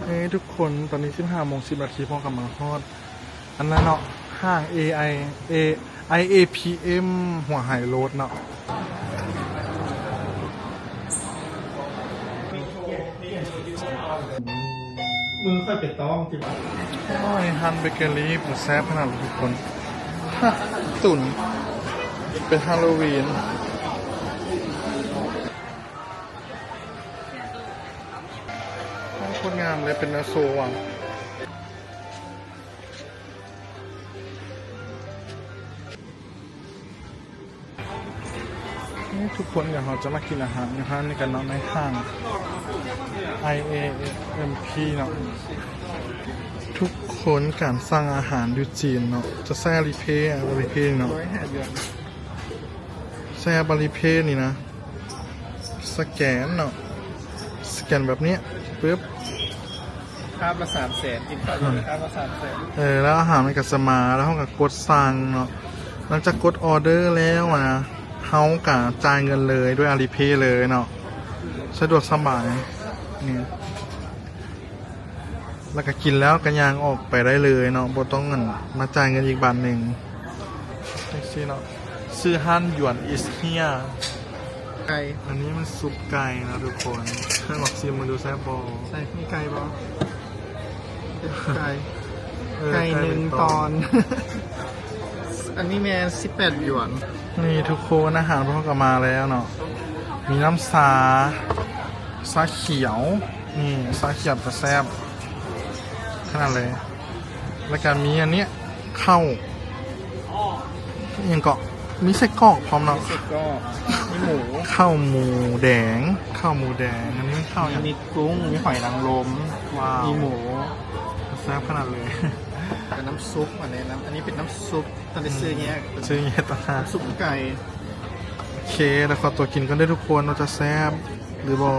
ເອີ ທຸກຄົນ ຕອນນີ້ສິບຫ້າໂມງສິບນາທີ ພວກເຮົາກຳລັງຮອດ ອັນນັ້ນເນາະ ຫ້າງ ເອໄອ ເອ ໄອ ເອ ພີ ເອັມ ຫົວໄຮໂລດເນາະ. ມືຂ້ອຍໄປຕ້ອງຕິ ໂອ້ຍ ຮ້ານເບເກີຣີ ແຊບຂະໜາດ ທຸກຄົນ ຕຸນ ເປັນຮາໂລວີນ. ໂອ້ ໂຄດງາມເລີຍ ເປັນແນວໂຊຫວາ. ນີ້ທຸກຄົນ ດຽວເຮົາຈະມາກິນອາຫານຢູ່ຮ້ານນີ້ກັນເນາະ ໃນຫ້າງ ໄອ ເອ ເອັມ ພີ ເນາະ. ທຸກຄົນ ການສັ່ງອາຫານຢູ່ຈີນເນາະ ຈະໃຊ້ອາລີເພ ອາລີເພ ເນາະ ໃຊ້ອາລີເພນີ້ນະ ສະແກນເນາະ ສະແກນແບບນີ້ປຶບ ຄາບລະສາມແສນ ກິນຂ້າວຢູ່ຄາບລະສາມແສນ. ເອີ ແລ້ວອາຫານມັນກໍຈະມາ ແລ້ວເຮົາກໍກົດສັ່ງເນາະ. ຫຼັງຈາກກົດອໍເດີແລ້ວນະ ເຮົາກໍຈ່າຍເງິນເລີຍດ້ວຍອາລີເພເລີຍເນາະ ສະດວກສະບາຍນີ້. ແລ້ວກໍກິນແລ້ວກໍຍ່າງອອກໄປໄດ້ເລີຍເນາະ ບໍ່ຕ້ອງ ອັນ ມາຈ່າຍເງິນອີກບາດໜຶ່ງ ຈັ່ງຊີ້ເນາະ. ຊື່ຮ້ານ Yuan is here ໄກ່ ອັນນີ້ມັນຊຸບໄກ່ເນາະທຸກຄົນ ລອງຊີມເບິ່ງດູແຊບບໍ່. ໃສ່ ມີໄກ່ບໍ່? ເປັນໄກ່ ເອີ ໄກ່ ໄກ່ ໜຶ່ງ ເປັນຕອນ ຕອນ ອັນນີ້ແມ່ນສິບແປດຢວນ. ນີ້ທຸກຄົນ ອາຫານພວກເຮົາກໍມາແລ້ວເນາະ ມີນ້ຳຊາ ຊາຂຽວ ນີ້ຊາຂຽວກໍແຊບຂະໜາດເລີຍ. ແລ້ວກໍມີອັນເນີ້ຍ ເຂົ້າ ອີ່ຫຍັງເກາະ ມີໄສ້ກອກພ້ອມເນາະ ມີໄສ້ກອກ ມີໝູ ເຂົ້າໝູແດງ ເຂົ້າໝູແດງ. ອັນນີ້ມັນເຂົ້າຫຍັງ? ມີກຸ້ງ ມີຫອຍນາງລົມ ວ້າວ ມີໝູ ແຊບຂະໜາດເລີຍ. ແລ້ວນ້ຳຊຸບ ອັນນີ້ນຳ ອັນນີ້ເປັນນ້ຳຊຸບ ຕ້ອງໄດ້ຊື້ແຍກ ອືມ ຊື້ແຍກຕ່າງຫາກ ນ້ຳຊຸບໄກ່. ໂອເຄ ແລ້ວຂໍຕົວກິນກ່ອນເດີ້ທຸກຄົນ ວ່າຈະແຊບຫຼືບໍ່.